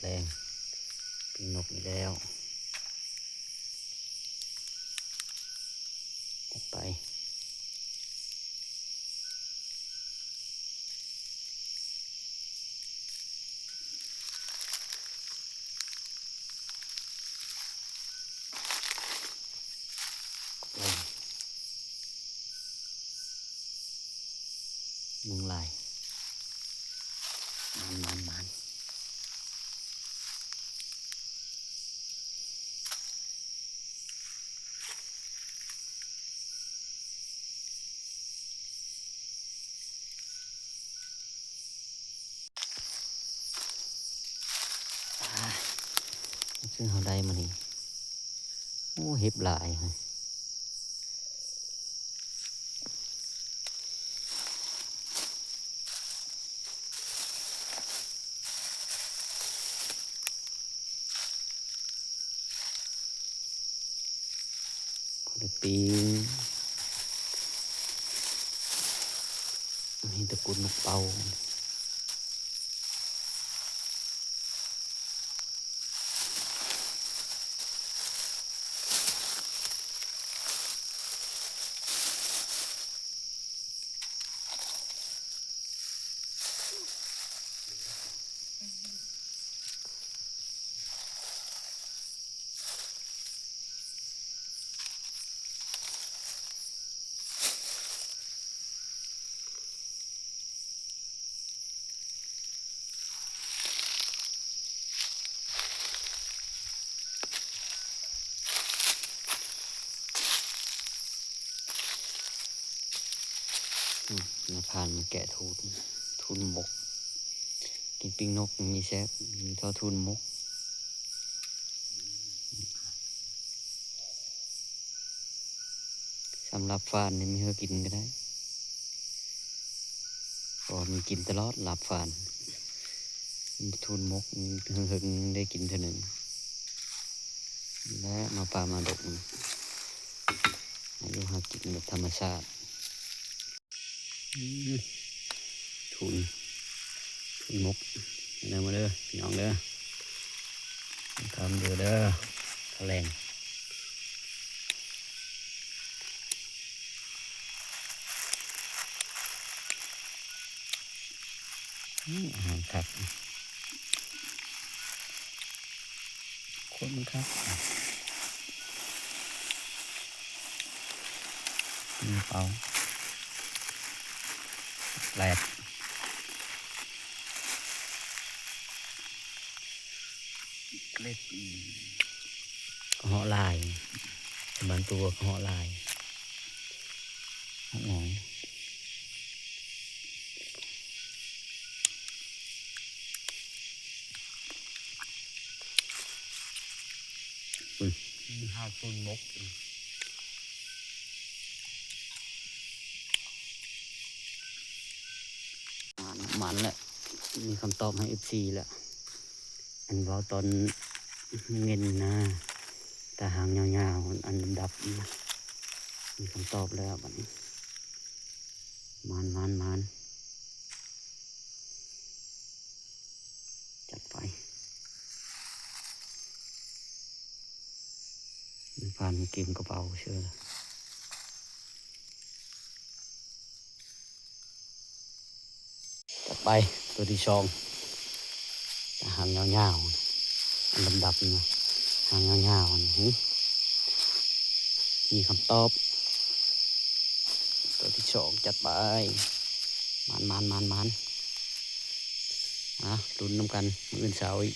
ແລງ ປີ້ງນົກອີກແລ້ວ ຈັດໄປ. ໜຶ່ງລາຍ ໝານໆໆ. ອ່າ ຄືເຮົາໄດ້ມື້ນີ້ ໂອ້ ເຫັບຫຼາຍ. ພໍໄດ້ປີ້ງ ມີແຕ່ກຸນໝາກເປົ້າ. ອືມ ມາຜ່ານມາແກະທູນ ທູນມົກ ກິນປີ້ງນົກມີແຊບ ມີທໍ່ທູນມົກ. ສຳລັບຟານນີ້ມີເຮົາກິນກໍໄດ້ ເພາະວ່າມັນກິນຕະຫຼອດລາບຟານ ທຸນມົກ ເຮິງໆໄດ້ກິນເທື່ອໜຶ່ງ ແລະມາປ່າມາດົກ ຫາຢູ່ຫາກິນແບບທຳມະຊາດ. ອືມ ທຸນ ທຸນມົກ ເດີມາເດີພີ່ນ້ອງເດີ ຄຳເດີ ເດີ ຂະແລງ. ອືມ ອາຫານຄັກ ຄົນມັນຄັກ ມີເປົາ ແປກ ເລັກ ອືມ ກະເຫາະຫຼາຍ ບາງຕົວກະເຫາະຫຼາຍ ເຫາະໜອຍ. ອືມ ມີຫາດສູນມົກ ໝານ ໝານແຫຼະ ມີຄຳຕອບໃຫ້ເອັຟຊີແລ້ວ. ອັນເວົ້າຕອນເວັນນະ ຕາຫາງຍາວໆ ອັນດຳໆ ນະ ມີຄຳຕອບແລ້ວບັດນີ້ ໝານ ໝານ ໝານ ຈັດໄປ. ຜ່ານເກມກະເປົາຊື່ ຈັດໄປ ຕົວທີສອງ ຫາງຍາວໆ ອັນດຳໆ ນະ ຫາງຍາວໆ ນີ້ ຫຶ ມີຄຳຕອບ ຕົວທີສອງ ຈັດໄປ ໝານໆໆໆ. ອ່າ ລຸ້ນນຳກັນ ມື້ອື່ນເຊົ້າອີກ.